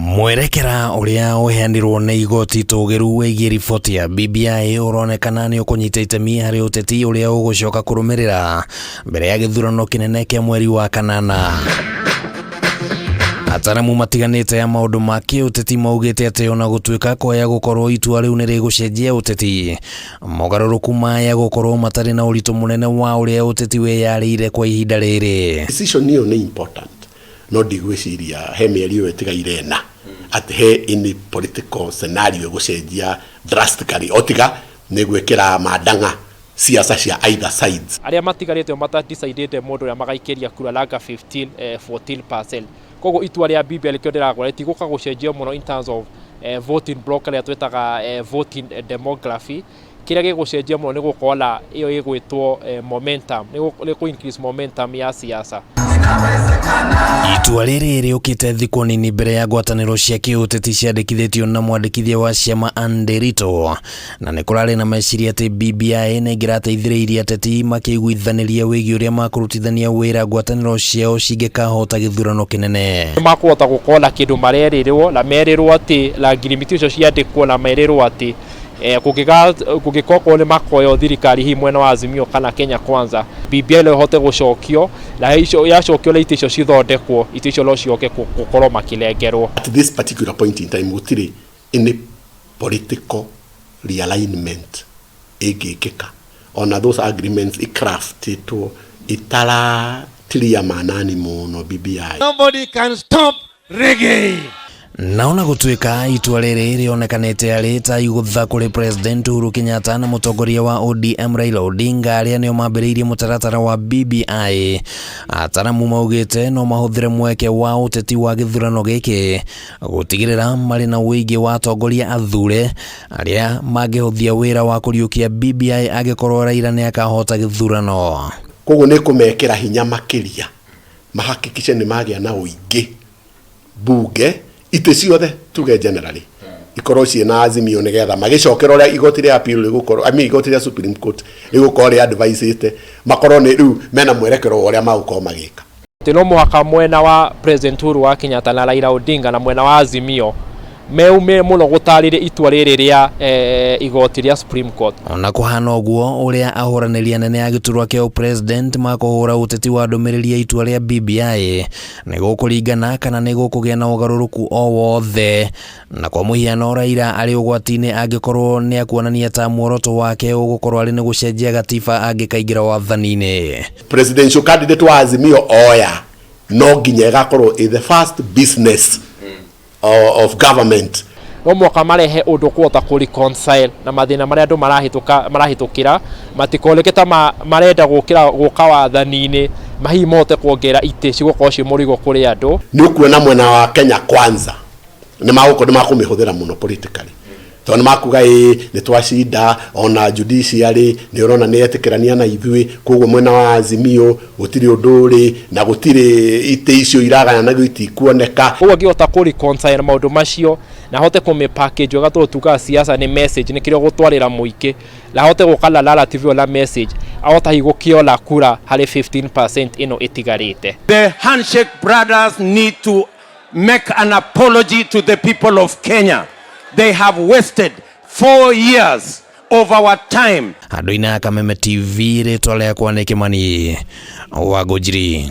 Mwerekera ũrĩa ũheanirwo nĩ igoti tũgĩru wĩgiĩ riboti ya BBI ũronekana nĩ ũkũnyita itemi harĩ ũteti ũrĩa ũgũcoka kũrũmĩrĩra mbere ya gĩthurano kĩnene kĩa mweri wa kanana. Ataramu matiganĩte ya maũndũ ma kĩũteti maugĩte atĩ ona gũtuĩka kwaya gũkorwo itua rĩu nĩ rĩgũcenjia ũteti, mogarũrũku maya gũkorwo matarĩ na ũritũ mũnene wa ũrĩa ũteti wĩyarĩire kwa ihinda rĩrĩ. Decision ĩyo nĩ important, no ndigwĩciria he mĩeri ĩyo ĩtigaire ĩna atĩ he any political scenario ĩgũcenjia drastically, o tiga nĩ gwĩkĩra mandang'a siasa cia either sides. Arĩa matigarĩte o matadecidĩte mũndũ ũrĩa magaikĩria kura langa 15 14%. Koguo itua rĩa BBI nĩkĩo ndĩragwĩra rĩtigũka gũcenjia mũno in terms of voting block ĩrĩa twĩtaga voting demography. Kĩrĩa gĩgũcenjia mũno nĩ gũkorwo na ĩyo ĩgwĩtwo momentum, nĩ kũ increase momentum ya siasa. Itua rĩrĩ rĩũkĩte thikũ nini mbere ya ngwatanĩro cia kĩũteti ciandĩkithĩtio na mwandĩkithia wa ciama Anne Nderitu, na nĩ kũrarĩ na meciria atĩ BBI nĩ ĩngĩrateithĩrĩirie ateti makĩiguithanĩria wĩgiĩ ũrĩa makũrutithania wĩra ngwatanĩro ciao cingĩkahota gĩthurano kĩnene. Makũhota gũkorwo na kĩndũ marerĩrwo na merĩrwo atĩ na ngirimiti icio ciandĩkwo na merĩrwo atĩ kũngĩkorwo nĩ makoyo thirikari hihi mwena wa Azimio kana Kenya Kwanza, BBI no ĩhote gũcokio na icio yacokio na itĩ icio cithondekwo, itĩ icio no cihoke gũkorwo makĩnengerwo. At this particular point in time, gũtirĩ any political realignment ĩngĩkĩka, ona those agreements icraftĩtwo itaratiria manani mũno BBI. Nobody can stop reggae. Na ona gũtuĩka itua rĩrĩ rĩonekanĩte arĩ ta igũtha kũrĩ President Uhuru Kenyatta na mũtongoria wa ODM Raila Odinga, arĩa nĩo mambĩrĩirie mũtaratara wa BBI, ataramu maugĩte no mahũthĩre mweke wa ũteti wa gĩthurano gĩkĩ gũtigĩrĩra marĩ na ũingĩ wa atongoria athure arĩa mangĩhũthia wĩra wa kũriũkia BBI angĩkorwo Raila nĩ akahota gĩthurano. Koguo nĩ kũmekĩra hinya makĩria mahakikishe nĩ magĩa na ũingĩ bunge, itĩ ciothe tuge generally ikorwo ciĩna Azimio, nĩgetha magĩcokera ũrĩa igoti rĩa appeal rĩgũkorwo, I mean, igoti rĩa Supreme Court rĩgũkorwo rĩ advisĩte, makorwo nĩ rĩu mena mwerekero wa ũrĩa magũkorwo magĩka. Atĩ no mũhaka mwena wa President Uhuru wa Kenyatta na Raila Odinga na mwena wa Azimio meume mũno gũtarĩria itua rĩrĩ rĩa igoti rĩa Supreme Court. Ona kũhana ũguo, ũrĩa ahũranĩri anene a gĩturwa kĩa president makũhũra ũteti wa ndũmĩrĩri ya itua rĩa BBI nĩ gũkũringana kana nĩ gũkũgĩa na ũgarũrũku o wothe, na kwa mũhiano Raila arĩ ũgwati-inĩ angĩkorwo nĩ akuonania ta muoroto wake ũgũkorwo arĩ nĩ gũcenjia gatiba angĩkaingĩra wathani-inĩ. Presidential candidate wa Azimio oya no nginya ĩgakorwo ĩ the first business of government. No mũhaka marehe ũndũ kũhota kũ reconcile na mathĩna marĩa andũ marahĩtũka marahĩtũkĩra, matikoneke ta marenda gũkĩra gũka wathani-inĩ mahihi mahote kuongerera itĩ cigũkorwo ciĩ mũrigo kũrĩ andũ. Nĩ ũkuona mwena wa Kenya Kwanza nĩ magũkorwo nĩ makũmĩhũthĩra mũno politically, tondũ nĩ makuga ĩ nĩ twacinda, ona judiciary nĩ ũrona nĩ etĩkĩrania na ithuĩ, koguo mwena wa Azimio gũtirĩ ũndũ ũrĩ na gũtirĩ itĩ icio iragayanagio itikuoneka. Koguo angĩhota kũ reconcile maũndũ macio na ahote kũmĩ package wega, tondũ tugaga siasa nĩ message, nĩ kĩrĩa ũgũtwarĩra mũingĩ, na ahote gũka na narrative ĩyo na message, ahota hihi gũkĩona kura harĩ 15% ĩno ĩtigarĩte. The Handshake Brothers need to make an apology to the people of Kenya. They have wasted 4 years of our time. Handũ-inĩ ha Kameme TV, rĩtwa rĩakwa nĩ Kĩmani wa Ngũnjiri.